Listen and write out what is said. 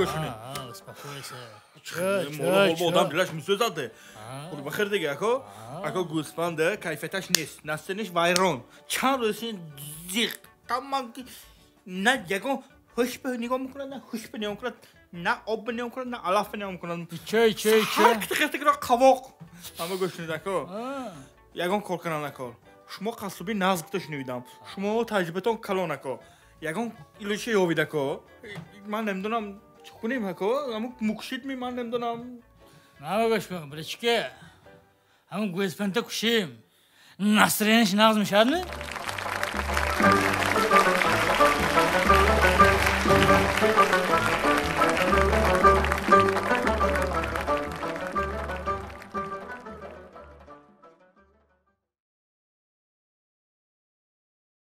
гӯшунед. Успокойся. Моло одам дилаш месӯзад. Худ бахир дига, ако. Ако гӯсфанда кайфияташ нест, настениш вайрон. Чанд рӯз зиқ. Тамам на ягон ҳуш ба нигоҳ мекунад, на ҳуш ба нигоҳ мекунад, на об ба нигоҳ мекунад, на алаф ба нигоҳ мекунад. Чой, чой, чой. Ҳар кити қавоқ. Ама гӯшунед, ако. Ягон кор кунам накор. Шумо қассоби нағз гуфта шунидам. Шумо таҷрибатон калон, ако. Ягон илоҷа ёвид, ако. Ман намедонам чӣ кунем, ако. Ҳамун мукшид ми, ман намедонам. Мама гӯш кун, брачка. Ҳамун гӯспанда кушем. Настроенияш нағз мешавадми?